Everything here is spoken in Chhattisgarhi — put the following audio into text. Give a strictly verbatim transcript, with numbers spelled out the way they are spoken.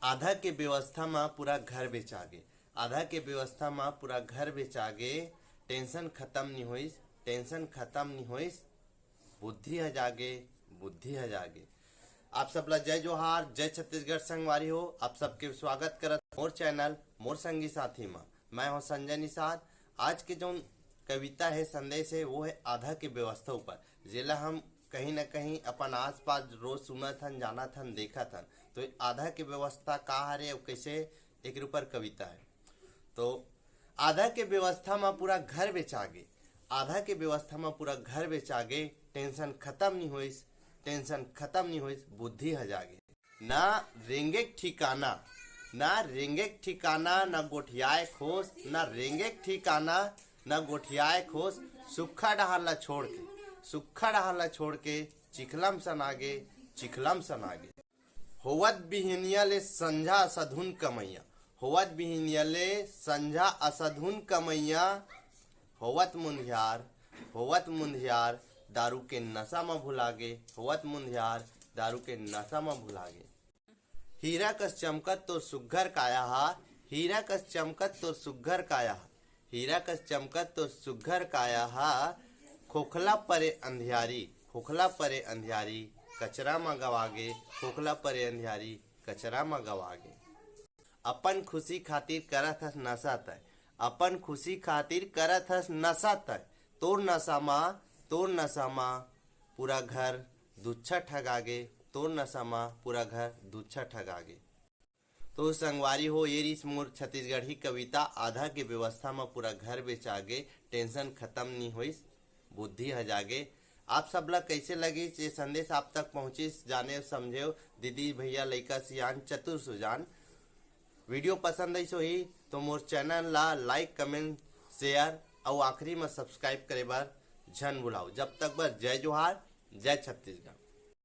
आधा के व्यवस्था म पूरा घर बेचागे, आधा के व्यवस्था म पूरा घर बेचागे। टेंशन खत्म नी होइस, टेंशन खत्म नी होइस, बुद्धि ह जागे, बुद्धि ह जागे। आप सब ला जय जोहार, जय छत्तीसगढ़ संगवारी हो। आप सबके स्वागत करत मोर चैनल मोर संगी साथी म। मैं हूं संजय निषाद। आज के जौन कविता हे, संदेश हे, वो हे आधा के व्यवस्था ऊपर, जेला हम कहीं ना कहीं अपन आसपास रोज सुनत हन, जानत हन, देखत हन। तो आधा के व्यवस्था का हरे अउ कैसे, एकर ऊपर कविता हे। तो आधा के व्यवस्था म पूरा घर बेचागे, आधा के व्यवस्था म पूरा घर बेचागे। टेंशन खत्म नी होइस, टेंशन खत्म नी होइस, बुद्धि ह जागे। ना रेंगे के ठिकाना, ना रेंगे के ठिकाना, ना गोठियाए खोस, ना रेंगे के ठिकाना, ना गोठियाए खोस। सुक्खा डहार ला छोड़ के, सुक्खा डहार ला छोड़ के, चिखलम सनागे, चिखलम सनागे। होवत बिहनिया ले संझा असधुन कमैया, होवत बिहनिया ले संझा असधुन कमैया। होवत मुंधियार, होवत मुंधियार, दारू के नशा म भुलागे, होवत मुंधियार, दारू के नशा म भुलागे। हीरा कस चमकत तोर सुग्घर काया हा, हीरा कस चमकत तोर सुग्घर काया हा, हीरा कस चमकत तोर सुग्घर काया हा। खोखला परे अंधियारी, खोखला परे अंधियारी, कचरा म गवागे, खोखला परे अंधियारी, कचरा म गवागे। अपन खुशी खातिर करत हस नशा तय, अपन खुशी खातिर करत हस नशा तय। तोर नशा म, तोर नशा म पूरा घर दुच्छा ठगागे, तोर नशा म पूरा घर दुच्छा ठगागे। तो संगवारी हो, ये रिस मोर छत्तीसगढ़ी कविता आधा के व्यवस्था म पूरा घर बेचागे, टेंशन खत्म नी होइस, बुद्धि ह जागे। आप सब ला कैसे लगिस ये संदेश, आप तक पहुंचिस, जाने समझेव दीदी भैया, लइका सियान चतुर सुजान। वीडियो पसंद आइस होही तो मोर चैनल ला लाइक, कमेंट, शेयर अउ आखिरी म सब्सक्राइब करे बर झन भुलाओ। जब तक बर जय जोहार, जय छत्तीसगढ़।